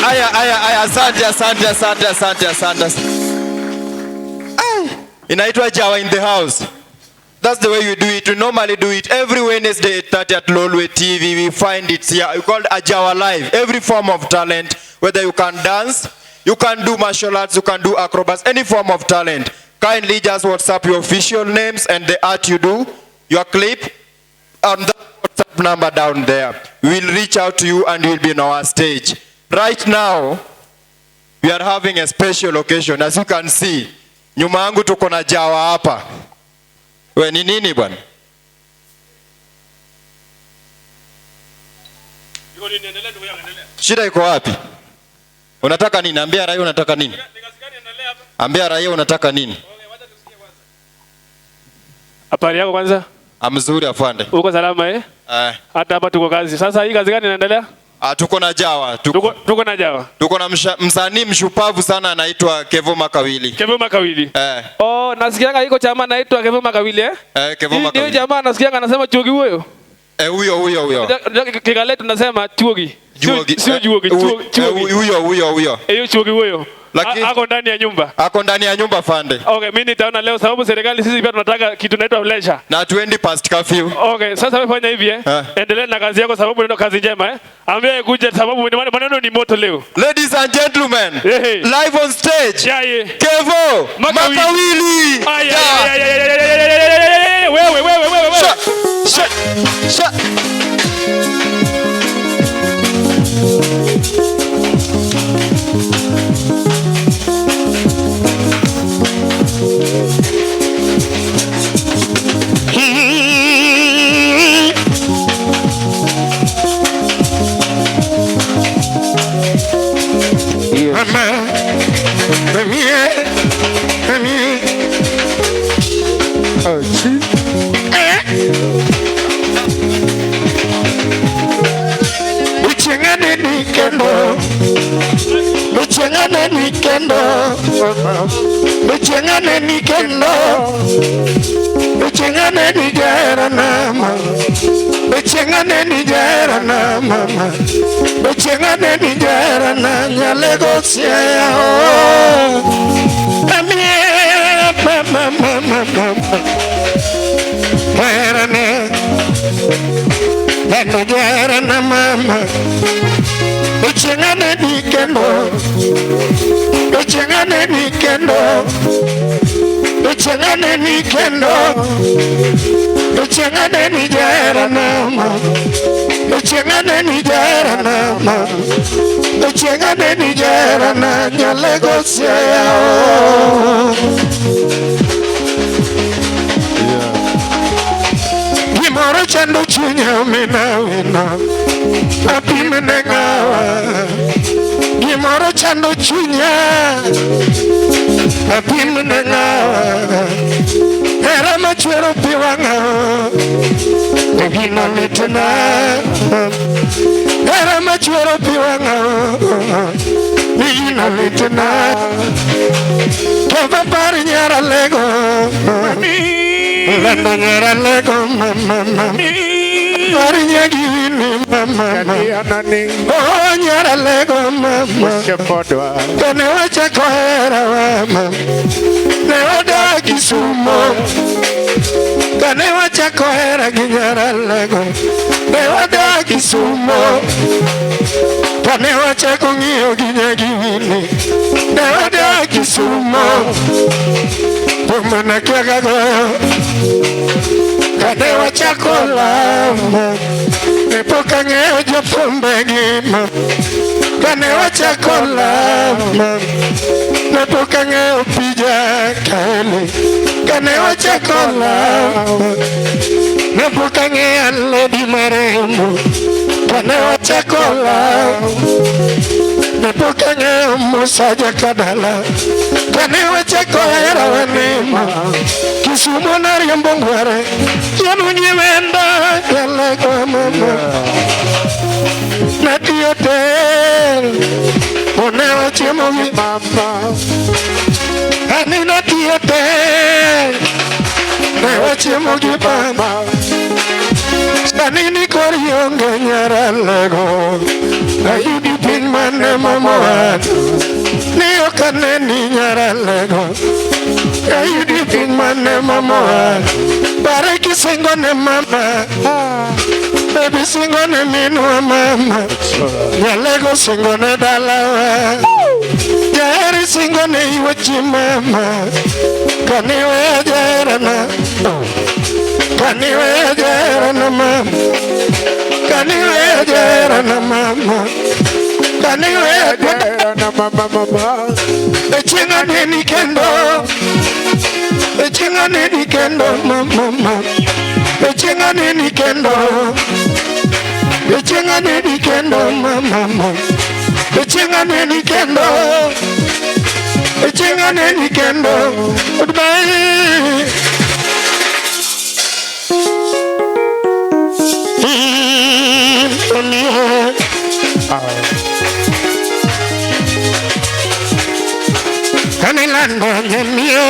Aya, aya, aya, asante, asante, asante, asante, asante. Ay, inaitwa Jawa in the house. That's the way you do it. We normally do it every Wednesday at 30 at Lolwe TV. We find it here. We call it a Jawa Live. Every form of talent, whether you can dance, you can do martial arts, you can do acrobats, any form of talent. Kindly just WhatsApp your official names and the art you do, your clip, on that WhatsApp number down there. We'll reach out to you and you'll be on our stage. Right now, we are having a special occasion. As you can see, nyuma yangu tuko na Jawa hapa. We ni nini bwana? Shida iko wapi? Unataka nini? Ambia raia unataka nini? Ambia raia unataka nini? Habari yako kwanza? Amzuri, afande. Uko salama, eh? Eh. Hata hapa tuko kazi. Sasa hii kazi gani inaendelea? Ah, tuko na Jawa. Tuko, Tuko na Jawa. Tuko na msanii mshupavu sana anaitwa Kevo Makawili. Kevo Makawili. Eh. Oh, nasikianga iko chama anaitwa Kevo Makawili, eh? Eh, Kevo Hii ndio Makawili. jamaa nasikianga anasema chuogi huyo. Eh, huyo huyo huyo. Kikale tunasema chuogi. Juogi. Sio Eh, juogi, chuogi. Huyo huyo huyo. Eh, hiyo chuogi huyo. Lakini Ako ndani ya nyumba. Ako ndani ya nyumba, fande. Okay, mimi nitaona leo sababu serikali sisi pia tunataka kitu inaitwa leisure. Na 20 past curfew. Okay, sasa wewe fanya hivi, eh. Eh. Endelea na kazi yako sababu ndio kazi njema, eh. Ambia ikuje sababu maneno ni moto leo. Ladies and gentlemen, Hey. live on stage, Yeah. Kevo Makawili. Makawili. Ay, ay, Yeah. ay, ay, ay, ay, ay, ay, ay, ay, ay, ay, wewe, wewe, wewe, wewe. Sha, sha, sha. Mama, mami, mami. Ochi. Eh. Uchengane ni kendo. Uchengane ni kendo. Uchengane ni kendo. Uchengane ni jera na mama. Uchengane ni jera na mama. Uchengane ni jera na nyalego siya. Mami, mama, mama, mama. Jera na jera na mama. Uchengane ni kendo. Uchengane ni kendo. Uchengane ni kendo. Uchengane ni jera na mama. Uchengane ni jera na mama. Uchengane ni jera na nyalego siya. Gimoro chando chunya mina wina. Apime ne ngawa. Gimoro chando chunya. Apime ne ngawa. Hera machwero pi wang'a. Gino litna. Hera machwero pi wang'a. Gino litna. Keva par nyara lego. Lando nyara lego mama mama. Par nyagini mama. Oh nyara lego mama. Kane wachako hera mama. Ne wadak Kisumo. Kane wachako hera gi nyara lego. Ne wadak Kisumo. Kane wachako ng'iyo gi nyagini. Ne wadak Kisumo. Thum nakia goyo. Kane wachako lamo. Ne pok ang'eyo jofwambe ngima. Kane wachako lamo. Ne pok ang'eyo pija kaeli. Kane wachako lamo. Ne pok ang'eyo Lady marembo. Kane wachako lamo. Ne pok ang'eyo Musa Jakadala. Kane wachako hera wanema. Kisumo nariembo ngware. Yanunyi wenda yalego mama. Natiyo tel. One wachiemo gi mama. Ani natiyo tel. Ne wachiemo gi mama. Sani ni kori onge nyara lego. Ayudi piny mane mane mama ni ok aneni nyaralego ayudi piny mane mama pare kisingo ne mama baby singo ne minwa mama nyalego singo ne dalawa jaheri singo ne iwachi mama kaniwe jaherana kaniwe jaherana mama kaniwe jaherana mama kaniwe jaherana mama mama echinga neni kendo echinga neni kendo mama echinga neni kendo echinga neni kendo mama echinga neni kendo echinga neni kendo goodbye. Kanilando nyemie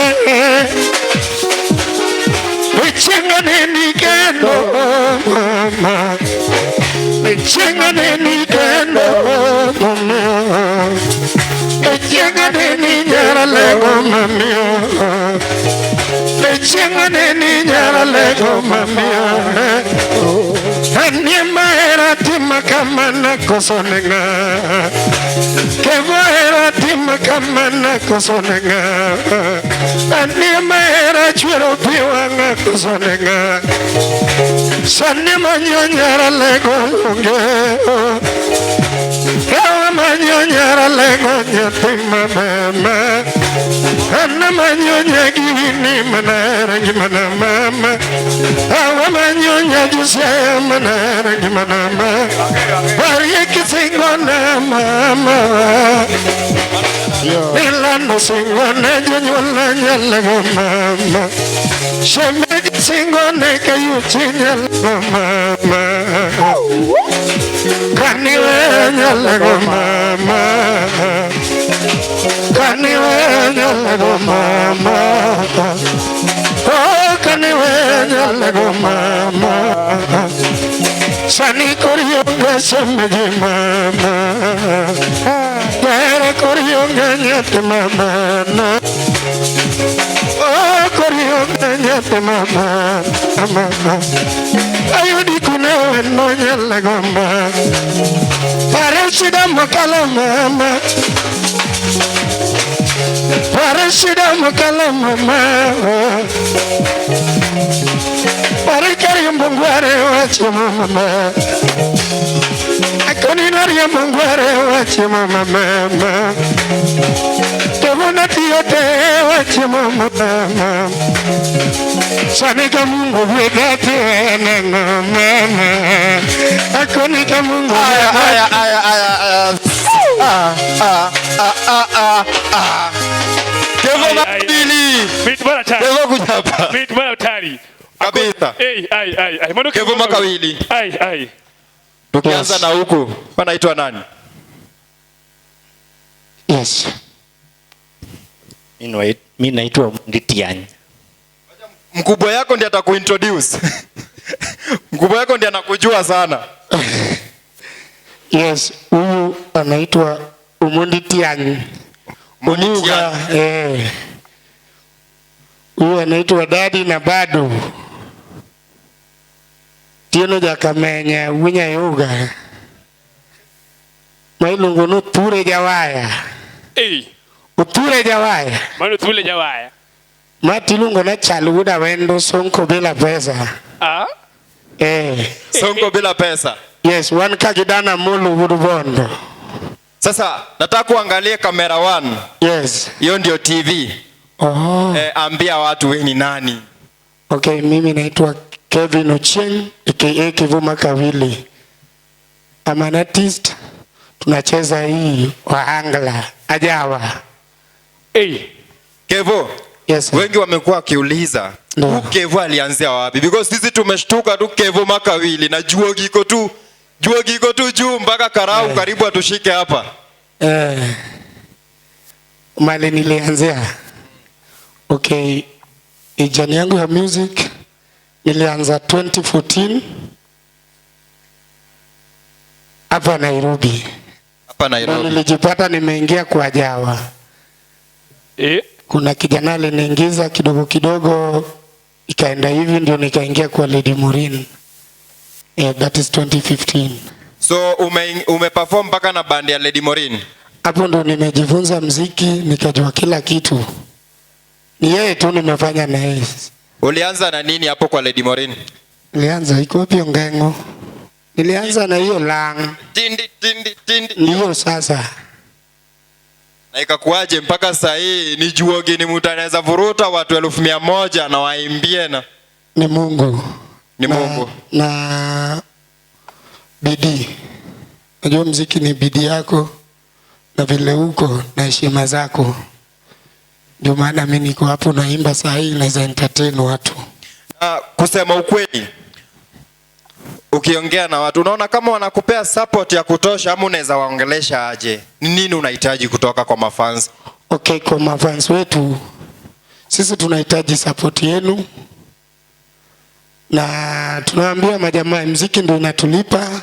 echinga neni kendo mama echinga neni kendo mama echinga neni nyaralego mami echinga neni nyaralego mami Aniema tima kamana kosonenga Kevo era tima kamana kosonenga Aniema era chwero piwanga kosonenga Sani manyonyara lego longe Ewa manyonyara lego nyatima mama Ana manyonya gini manara gimana mama Awa manyonya juse manara gimana mama Pariye kisingo na mama Milano singo na jonyuola nyalego mama Shemeji singo na kayuchi nyalego mama Kaniwe nyalego mama Kaniwe nyalego mama Oh kaniwe nyalego mama Sani korionge shemeji mama Tere korionge nyate mama Oh korionge nyate mama mama Ayudi kunewe no nyalego mama Pareshida makala mama Parashida makala mama Parikari mbongware wache mama Akoni naria mbongware wache mama mama Tevona tiyote wache mama mama Sanika Mungu wedate na mama Akoni ka Mungu aya aya aya aya aya ah ah ah ah ah Kevo Makawili. Kevo kuchapa. Mimi bwana utari. Kabisa. Ai ai ai ai. Mbona Kevo Makawili. Ai ai. Tukianza na huku, panaitwa nani? Yes. Mimi naitwa Nditian. Mkubwa yako ndiye atakuintroduce. Mkubwa yako ndiye anakujua sana. Yes, huyu anaitwa Umunditian. Omuga, eh. Huyu anaitwa Dadi na Bado. Tieno Jakamenya Winya Yoga. Mailungu no Ture Jawaya. Eh. Uture Jawaya. Mano Ture Jawaya. Matilungo na chaluda wendo sonko bila pesa. Ah? Eh. Sonko bila pesa. Yes, one kagidana mulu wurubondo. Sasa nataka kuangalia kamera 1. Yes. Hiyo ndio TV. Oh. Eh, ambia watu wewe ni nani? Okay, mimi naitwa Kevin Ochieng aka Kevo Makawili. I'm an artist. Tunacheza hii Wahangla Ajawa. Hey. Kevo. Yes. Sir. Wengi wamekuwa wakiuliza, No. Kevo alianzia wapi? Because sisi tumeshtuka tu Kevo Makawili na juo giko tu. Juo giko tu juu mpaka karau karibu atushike hapa. Mali nilianzia. Okay, journey yangu ya music nilianza 2014 hapa Nairobi. Hapa Ndio Nairobi. Nilijipata nimeingia kwa Jawa. Kuna kijana aliniingiza kidogo kidogo, ikaenda hivi, ndio nikaingia kwa Lady Maureen. Yeah, that is 2015. So umeperform mpaka na band ya Lady Maureen. Hapo ndo nimejifunza mziki, nikajua kila kitu. Ni yeye tu nimefanya na yeye. Ulianza na nini hapo kwa Lady Maureen? Nilianza, iko wapi Ongengo? Nilianza na hiyo lang. Tindi tindi tindi. Ndiyo sasa. Na ikakuaje mpaka saa hii ni juogi, ni mtu anaweza vuruta watu 100,000 na waimbie na Ni Mungu. Ni Mungu. Na bidii. Najua mziki ni bidii yako na vile uko na heshima zako. Ndio maana mimi niko hapo naimba saa hii, naweza entertain watu. Na kusema ukweli, ukiongea na watu unaona kama wanakupea support ya kutosha ama unaweza waongelesha aje? Ni nini unahitaji kutoka kwa mafans? Okay, kwa mafans wetu sisi tunahitaji support yenu, na tunawaambia majamaa, mziki ndio inatulipa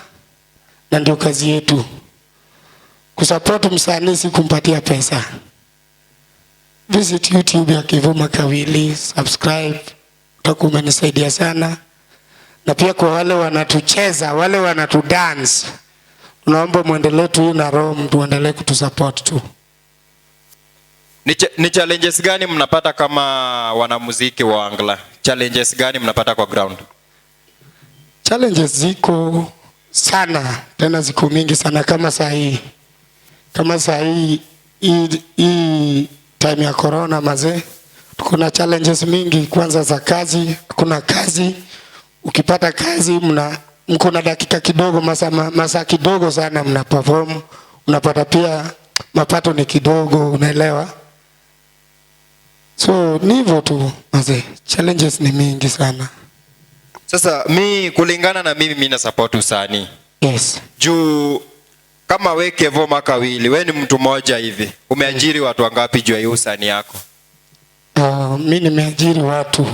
na ndio kazi yetu. Kusupport msanii si kumpatia pesa. Visit YouTube ya Kevo Makawili, subscribe, utakuwa umenisaidia sana. Na pia kwa wale wanatucheza, wale wanatudance, tunaomba muendelee tu na roho, tuendelee kutusupport tu. Ni challenges gani mnapata kama wanamuziki wa Ohangla? Challenges gani mnapata kwa ground? Challenges ziko sana, tena ziko mingi sana. Kama saa hii time ya corona, mazee, tuko na challenges mingi. Kwanza za kazi, kuna kazi, ukipata kazi mna mko na dakika kidogo, masaa kidogo sana mna perform, unapata pia mapato ni kidogo, unaelewa? So ni hivyo tu mazee, challenges ni mingi sana. Sasa mi, kulingana na mimi, mi na support usanii. Juu kama we Kevo Makawili, we ni mtu mmoja hivi, umeajiri watu wangapi juu ya hii usanii yako? Mi nimeajiri watu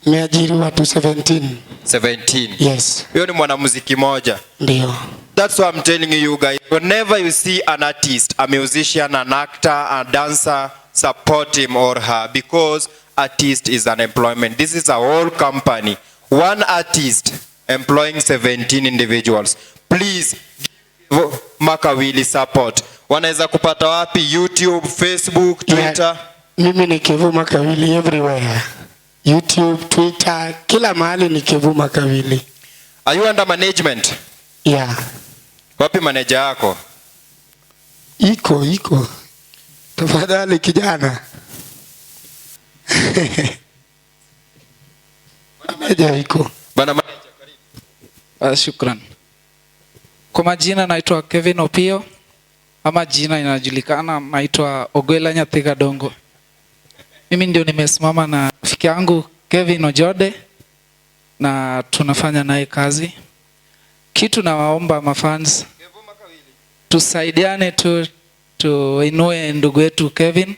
17. 17. Yes. Huyo ni mwanamuziki moja. Ndio. That's why I'm telling you guys, whenever you see an artist, a musician, an actor, a dancer, support him or her, because artist is an employment. This is a whole company. One artist employing 17 individuals. Please give Makawili support. Wanaweza kupata wapi? YouTube, Facebook, Twitter? Yeah. Mimi ni Kevo Makawili everywhere. YouTube, Twitter, kila mahali ni Kevo Makawili. Are you under management? Yeah. Wapi manager yako? Iko, iko. Tafadhali kijana. Manager iko. Bana manager, karibu. Shukran. Kwa majina naitwa Kevin Opio, ama jina inajulikana naitwa Ogwela Nyathiga Dongo. Mimi ndio nimesimama na rafiki yangu Kevin Ojode na tunafanya naye kazi. Kitu nawaomba mafans, tusaidiane tu tuinue ndugu yetu Kevin.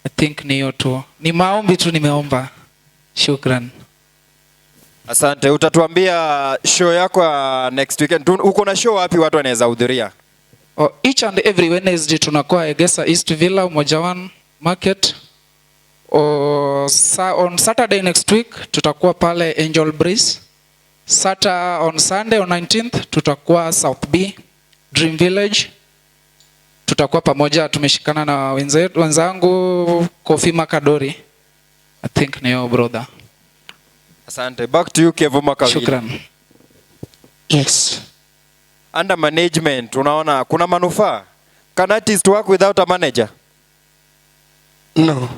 I think ni hiyo tu. Ni maombi tu nimeomba. Shukran. Asante. Utatuambia show yako ya next weekend. Uko na show wapi watu wanaweza hudhuria? Oh, each and every Wednesday tunakuwa Egesa East Villa, Umoja One Market. Oh, on Saturday next week tutakuwa pale Angel Breeze. On Sunday on 19th tutakuwa South B Dream Village. Tutakuwa pamoja tumeshikana na wenzangu Kofi Makadori. I think ni yo, brother. Asante. Back to you, Kevo Makawili. Shukran. Yes. Under management, unaona kuna manufaa? Can artist work without a manager? No.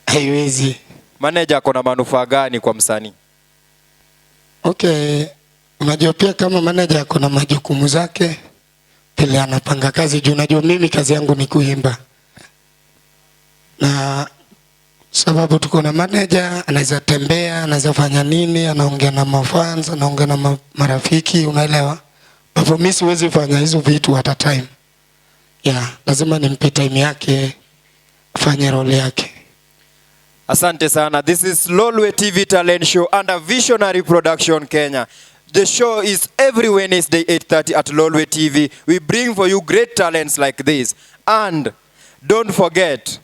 Haiwezi. Manager ako na manufaa gani kwa msanii? Okay, unajua pia kama manager ako na majukumu zake vile anapanga kazi, juu unajua mimi kazi yangu ni kuimba, na sababu tuko na manager, anaweza tembea, anaweza fanya nini, anaongea na mafans, anaongea na marafiki, unaelewa? But mimi siwezi fanya hizo vitu at a time. Yeah, lazima nimpe time yake, afanye role yake. Asante sana. This is Lolwe TV Talent Show under Visionary Production Kenya. The show is every Wednesday 8:30 at Lolwe TV. We bring for you great talents like this. And don't forget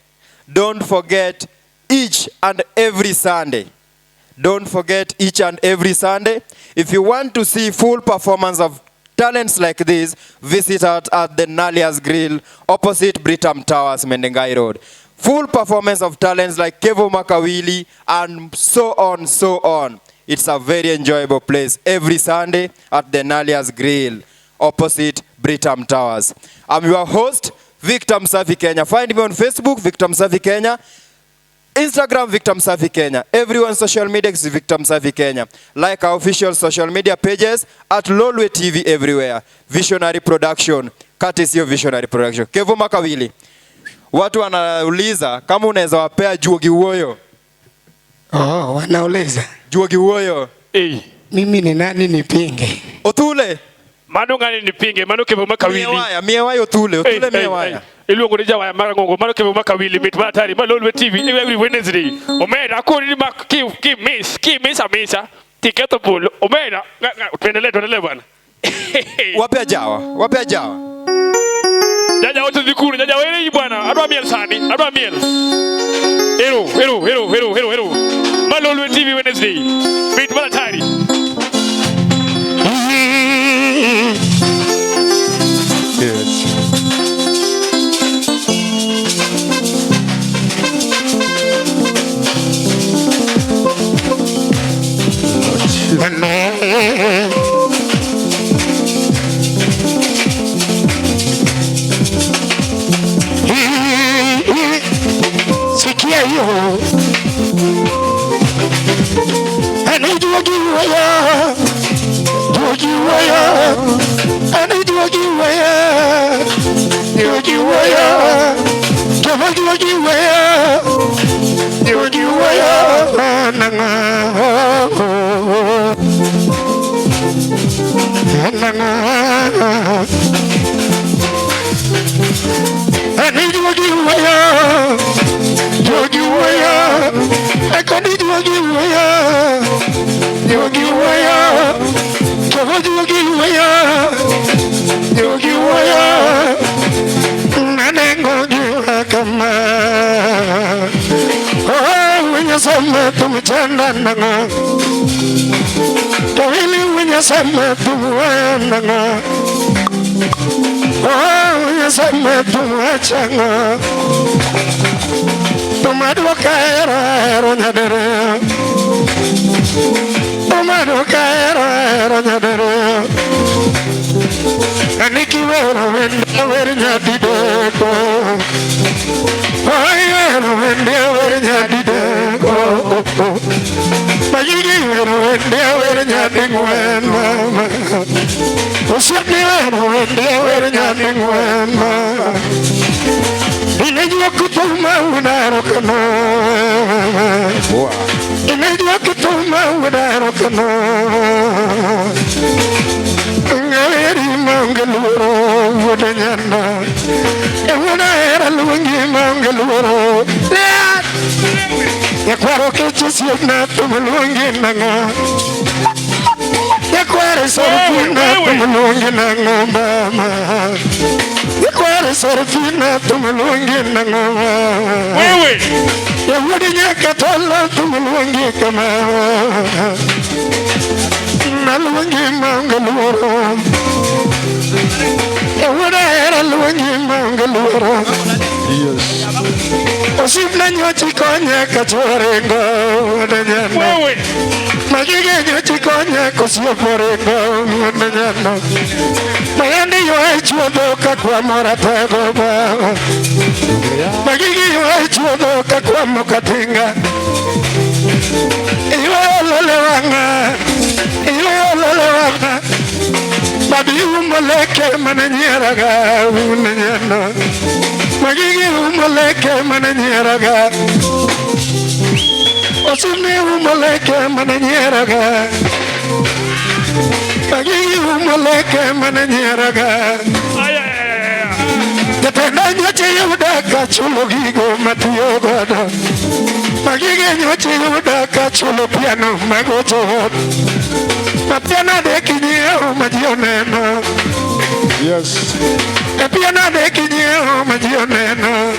each and every Sunday. Don't forget each and every Sunday. If you want to see full performance of talents like this, visit us at the Nalia's Grill, opposite Britam Towers, Menengai Road. Full performance of talents like Kevo Makawili and so on, so on. It's a very enjoyable place every Sunday at the Nalia's Grill, opposite Britam Towers. I'm your host, Victor Msafi Kenya. Find me on Facebook, Victor Msafi Kenya. Instagram, Victor Msafi Kenya. Everyone social media is Victor Msafi Kenya. Like our official social media pages at Lolwe TV everywhere. Visionary Production, courtesy of Visionary Production. Kevo Makawili. Watu wanauliza kama unaweza wapea Juogi Wuoyo. Oh, wanauliza. Juogi Wuoyo. Eh. Mimi ni nani nipinge? Otule. Mano ngani nipinge, mano Kevo Makawili. Miewaya, miewaya Otule, Otule miewaya. Iluongo ni jawaya mar ng'ongo, mano Kevo Makawili mit mar hatari, ma Lolwe TV every Wednesday. Omera koni ni mak ki ki miss, ki miss amisa. Tiketho polo. Omera, tuendelee, tuendelee bwana. Wape ajawa, wape ajawa. Jaja wote dhikuru, jaja wewe bwana, adwa miel sani, adwa miel. Ero, ero, ero, ero, ero, ero. Ma Lolwe TV Wednesday. Mit mar hatari. Yes. Sikia hiyo. Anajuagiwaya, juagiwaya, anajuagiwaya, juagiwaya, juagiwaya, juagiwaya, nanga, nanga. Anajuagiwaya, juagiwaya, akanijuagiwaya, juagiwaya, juagiwaya, juagiwaya, nanengo jua kama. Oh, winyasema tumchanda nanga, tawili winyasema tumuenda. Oh, winyasema tumuachanga, tumaduka era era nyadere, tumaduka era era nyadere. Anikiwero wende wer nyadideko, aiwero wende wer nyadideko, mayigiwero wende wer nyadingwena, osiepniwero wende wer nyadingwena. Inejua kutuma unarokano, inejua kutuma unarokano. Ngeri mangaluro wodanyana, ewona era luongi mangaluro. Nyakwaro keche siepna tumluongi nang'o, nyakwaro sorfina tumluongi nang'o mama, nyakwaro sorfina tumluongi nang'o. Wewe. Yawuodi nyaka tolo tumluongi kama, naluongi mangaluro, ewuoda era luongi mangaluro. Yes. Osiepna nyochi konya kachorengo wodanyana, Wewe. magige nyochi konya kosieporengo wodanyana, mayande ywae chuodho kakwamo ratego ba, magige ywae chuodho kakwamo katinga, ywae olole wang'a, ywae olole wang'a, babi umoleke mana nyieraga wunanyana, magigi umoleke mana nyieraga, osimi umoleke mana nyieraga, magigi umoleke mana nyieraga. Ay, ay, ay, ay. Jatenda nyochi yuda kachulo gigo matiyo godo, magige nyochi yuda kachulo piano magocho. Mapia nade kinyiewo ma ji oneno. Yes. Mapia nade kinyiewo ma ji oneno.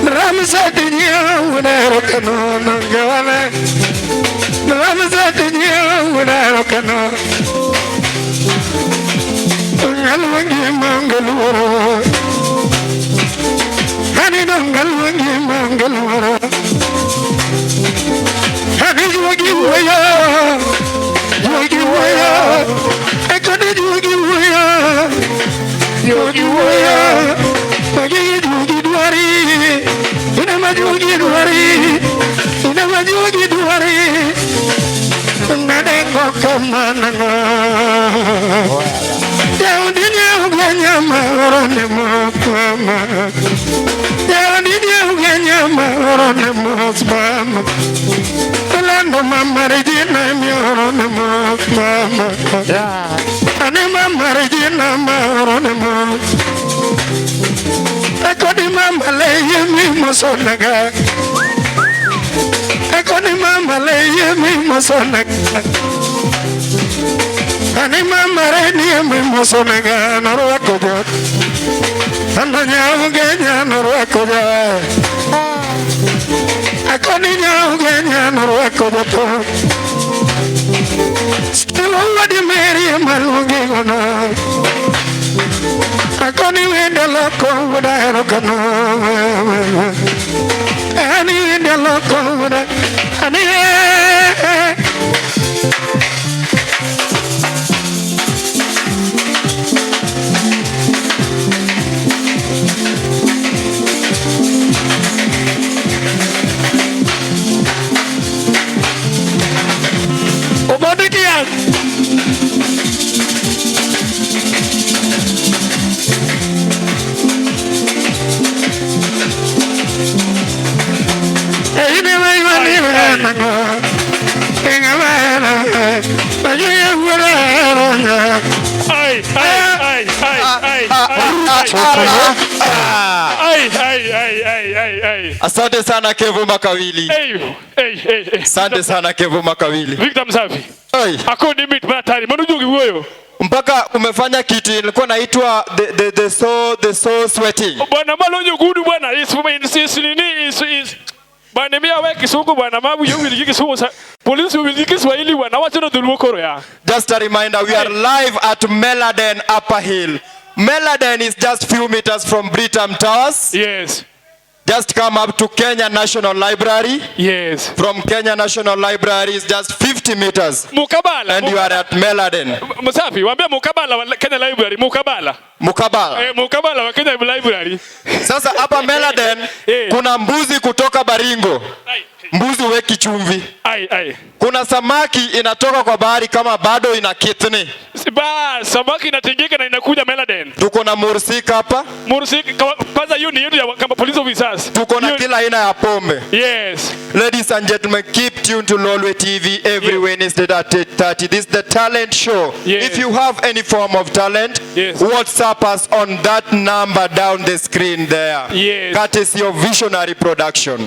Ramsati nyiewo nero kano nongawane. Ramsati nyiewo nero kano. Ngalwangi mangaluoro. Hani ngalwangi mangaluoro. Hani juogi wuoyo. Juogi wuoyo. Ekoni juogi wuoyo. Juogi wuoyo. Magi juogi dwari. Ina majuogi dwari. Ina majuogi dwari. Nadengo kamanango. Jaudi nyama orone mama. Jaudi nyama orone mama. Lando mama Regina mi orone mama. Ane mama Regina ma orone mama. Ekoni mama leye mi mosonaga. Ekoni mama leye mi mosonaga. Ani mama reni mi mosonaga norwako jo. Ando nyau genya norwako jo. Akoni nyau genya norwako jo. Stilo wadi meri malungi gono. Akoni wende loko wuda kano. Ani wende loko wuda. Ani. Ai, ai, ai, ai, ai, ai, ai, ai, ai, ai. Asante sana Kevo Makawili. Hey, hey, hey. Asante sana Kevo Makawili. Victor Msafi. Hey. Akoni mit matari. Mbona ujugi huyo? Mpaka umefanya kitu ilikuwa naitwa the so sweating. Bwana malonyo gudu bwana. Is nini is Bwana mimi awe kisungu bwana mabu yo wiliki kisungu sa polisi wiliki Kiswahili bwana wacho no dhuluo koro ya. Just a reminder, we are live at Meladen Upper Hill. Meladen is just few meters from Britam Towers. Yes. Just come up to Kenya National Library. Yes. From Kenya National Library is just 50 meters. Mukabala. And you are at Meladen. Msafi, waambie Mukabala wa Kenya Library, Mukabala. Mukabala. Eh, Mukabala wa Kenya Library. Sasa hapa Meladen kuna mbuzi kutoka Baringo. Mbuzi weki chumvi. Ai ai. Kuna samaki inatoka kwa bahari kama bado ina kitni. Ba, samaki inatingika na inakuja Meladen. Tuko na mursika hapa. Mursika kwanza hiyo ni yetu ya kama police officers. Tuko na kila aina ya pombe. Yes. Ladies and gentlemen, keep tuned to Lolwe TV every Wednesday at 8:30. This is the talent show. Yes. If you have any form of talent, yes, WhatsApp us on that number down the screen there. Yes. Courtesy of Visionary Production.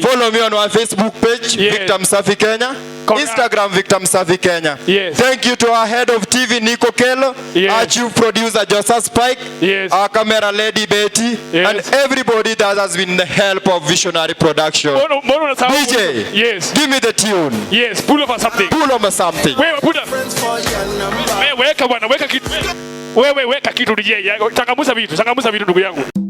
Follow me on our Facebook page, yes, Victor Msafi Kenya. Instagram, Victor Msafi Kenya. Yes. Thank you to our head of TV, Nico Kelo, yes, our chief producer, Joseph Spike, yes, our camera lady, Betty, yes, and everybody that has been the help of Visionary Production. DJ, yes, give me the tune. Yes, pull over something. Pull over something. Wewe, put up. Wewe, weka bwana, weka kitu. Wewe, weka kitu DJ. Changamusa vitu ndugu yangu.